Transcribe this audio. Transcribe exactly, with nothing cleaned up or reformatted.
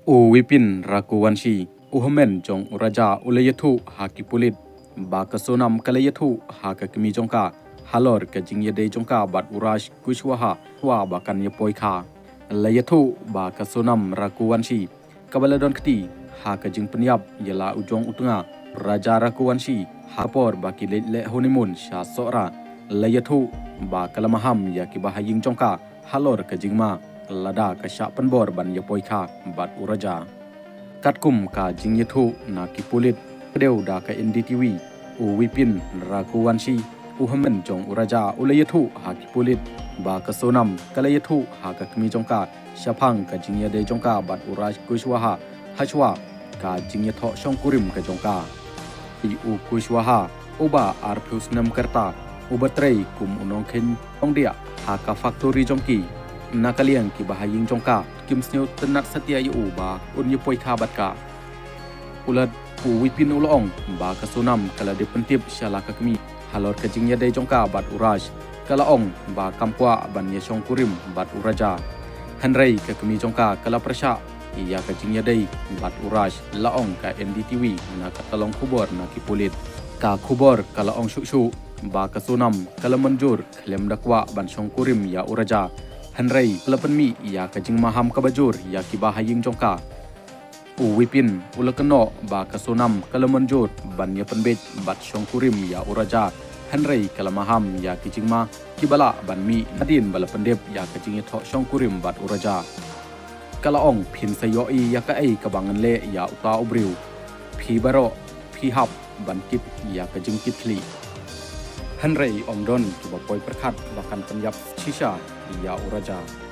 U Wipin Rakhuvanshi, u hynmen jong u Raja, u la ïathuh ha ki pulit ba ka Sonam ka la ïathuh ha ka kmie jong ka halor ka jingïadei jong ka bad u Raj Kushwaha, wa ba kan ïapoi kha. La ïathuh ba ka Sonam Rakhuvanshi kaba la don kti ha ka jingpynïap ïa la u jong u tnga Raja Rakhuvanshi ha por ba ki leit leh honeymoon sha Sohra. La ïathuh ba ka la maham ïa ki bahaïing jong ka halor ka jingma lada ka shah pynbor ban ïapoi kha bad u Raja. Katkum ka jingïathuh na ki pulit, dei da ka N D T V, u Wipin Rakhuvanshi, u hynmen jong u Raja, u la ïathuh ha ki pulit ba ka Sonam ka la ïathuh ha ka kmie jong ka shaphang ka jingïadei jong ka bad u Raj Kushwaha hashwa ka jingïathoh shongkurim ka jong ka. U Kushwaha, uba arphew snem ka rta, uba trei kum u nongkheiñ nongdiah ha ka factory jong ki. Na ka liang ki bahaïing jong ka kim sngewtynnad satia ïa u ba un ïapoi kha bad ka. U la, u Wipin u la ong ba ka Sonam ka la dep pyntip sha la ka kmie halor ka jingïadei jong ka bad u Raj. Ka la ong ba kam kwah ban ïashongkurim bad u Raja. Hynrei ka kmie jong ka ka la pyrshah ïa ka jingïadei bad u Raj, la ong ka N D T V na ka tyllong khubor na ki pulit. Ka khubor ka la ong shuh shuh ba ka Sonam ka la mynjur khlem da kwah ban shongkurim ïa u Raja. Hynrei ka la pynmih ïa ka jingmaham kaba jur ïa ki bahaïing jong ka. U Wipin u la kynnoh ba ka Sonam ka la mynjur ban ïapynbeit bad shongkurim ïa u Raja. Hynrei ka la maham ïa ki jingma kiba lah ban mih hadien ba la pyndep ïa ka jingïathoh shongkurim bad u Raja. Ka la ong, phin sa ïohi ïa kaei kaba ngan leh ïa uta u briew. Phi baroh phi hap ban kit ïa ka jingkitkhlieh. Hynrei ym don kiba poi pyrkhat ba kan pynïap shisha ïa u Raja.